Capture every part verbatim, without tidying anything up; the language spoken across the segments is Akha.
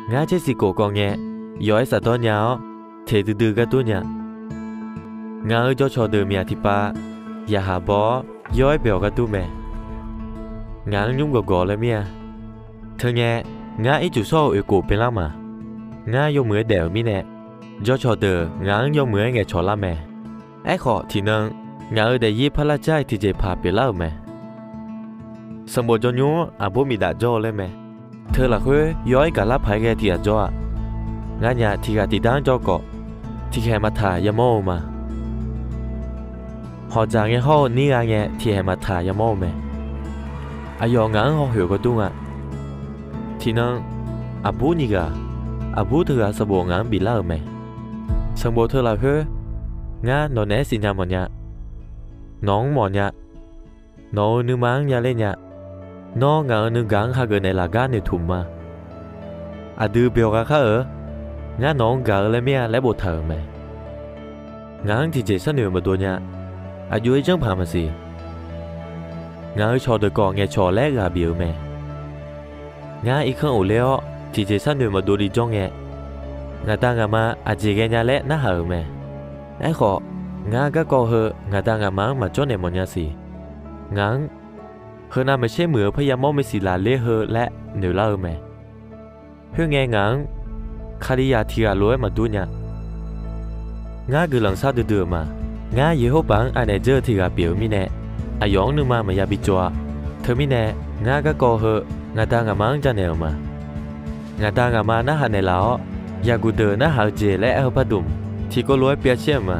Ngar tser siq khof kawv ngae, yawf-aer shafdawr nya-awr, teq duidui ghardur nya. Ngaq-euq jawrcawq deuq miqyaq tiqpav yaqhaq baw-awr, yawr-aer byawq ghardur mae. Ngaq-anr nymr gawqgawq laer mir-a. Teungae, ngar ircuf shawr-eu oeqkof byanlar ma. Ngar yawmuiq-aer daef-euq mirnae, jawrcawq deuq ngaq-anr yawmuiq-aer ngaeqcawq lar mae. Aerkhawf, tiqnan ngaq-euq daefzir parlar jar-iq tiqjeqpaq pyeuflar-euq mae. Sanqbof jawrnymr-anr aqbur miqdaf jawr-eu laer mae. Teu lafkhoer yawr-aer gaqlar paq-aer ghae tiq ghaq jawr-a. Nganyaf tiq ghaq tiqdar-anr jawr khawf, tiqkhaeq maqtaq yamawr-eu ma. Hawqdzaq ngae hawr-eu nir gha ngae, tiqkhaeq maqtaq yamawr-eu mae. Aqyawf ngaq-anr hawkhoeq ghardur nga. Tiqnan, aqbur nyiq ghaq, aqbur teughaq sanqbof ngaq-anr biflar-euq mae. Sanqbof teu lafkhoer, ngar nawq naeq-aer siqnya mawfnya. Nawq-anr mawfnya. Nawq-euq nuima-anr yaler nya. Nawr ngaq-euq nuigaq-anr hageuf naeqlaf gar noeqtmq ma. Aqdui byawq gha khar-eu, ngar nawq-anr gaq-eu laer mir-a laer boftaq-euq mae. Ngaq-anr tiqjeq sharnoeq maqdov nya. Aqjox-aer janrpaq maqsiq. Ngaq-euq cawqdeuq khawf ngaeqcawq laer ghaq bif-euq mae. Ngar irkanr of ler-awr tiqjeq sharnoeq maqdov li jawr ngae, ngaq da ngaq ma aqjeq ghaenya laer narhaq-euq mae. Aerkhawf, ngar garkawv heu ngaq da ngaq ma-anr maqjawr naeq mawfnya siq. Ngaq-anr, heunav maeqsher muiq-eu parya mawr maeqsiq laf ler heu laer noeqlar-eu mae. Khoerngae ngaq-anr, Kalizaq tiq ghaq lof-aer maqdur nya. Ngar guiqlanq shar duidui-euq ma. Ngar Yeqhorbaq-anr anaeq dzeur-eu tiq ghaq pyeuf-eu mirnae, aqyawf-anr nuima maqya bitsov-a. Teumirnae, ngar garkawv heu ngaq da ngaq ma-anr janaeq-euq ma. Ngaq da ngaq ma narhaq naeqlaf-awr, yaqguq deuq narhaq-eu jeq laer aer-eu pardmq, tiqkawv lof-aer pyav caer-euq ma.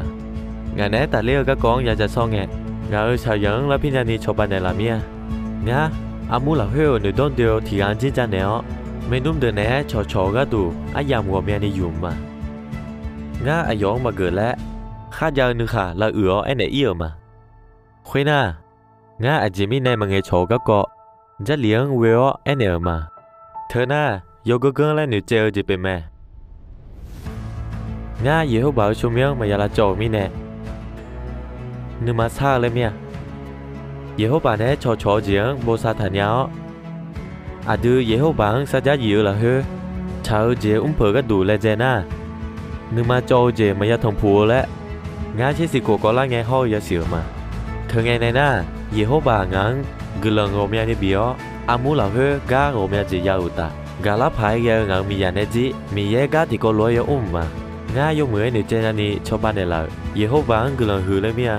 Ngaq naeq-aer tafler-eu garkawv-anr ya ja shawr ngae, ngaq-euq shaqzanq-anr larpir nyani cawba naeqlaf mir-a. Ngar, armur lafkhoer-euq noeqdawr doe-eu tiq ghaq-anr dzer janaeq-awr, maernmr deuq naeq-aer cawqcawq-eu gharduq aryamq ghawqmyani yuf ma. Ngar aqyawf-anr maqgeuf laer, kharjav-eu nuikhaq lavuiq-awr aernaeq ir-euq ma. Khoernar, ngar aqjeq mirnae maqngaeq cawq-eu garkawv, Jarlif-anr ghoe-awr aernaeq-euq ma. Teunar, yawganr ganr laer noeqtsaev-eu jeq pyeuf mae. Ngar Yeqhorbaq-euq tsawrmyanr maqya lavcawv-euq mirnae, nuima sar-eu laer mir-a. Yeqhorbaq naeq-aer cawqcawq-eu jeq-anr bosav taqnya-awr, aqdui Yeqhorbaq-anr sarjax yif-eu lafkhoer, tsaq-eu jeq mrpeuq gharduq laedzae nar, nuima cawv-eu jeq maqya tanqpuq-eu laer, ngar tser siq khof kawv lar ngae hawr-eu yasiq-euq ma. Teungae nae nar, Yeqhorbaq ngaq-anr guiqlanq ghawqmyani bif-awr, armur lafkhoer gar ghawqmya jeq ya-euq uqtaf, gaqlar paq-aer ghae-eu ngaq-euq miqzaq nae dzir Miqyaer gar tiqkawv lof-aer yawmr mq ma. Ngar yawmuiq-aer noeqtsaev nyani cawba naeqlaf-euq Yeqhorbaq-anr guiqlanq huiq laer mir-a.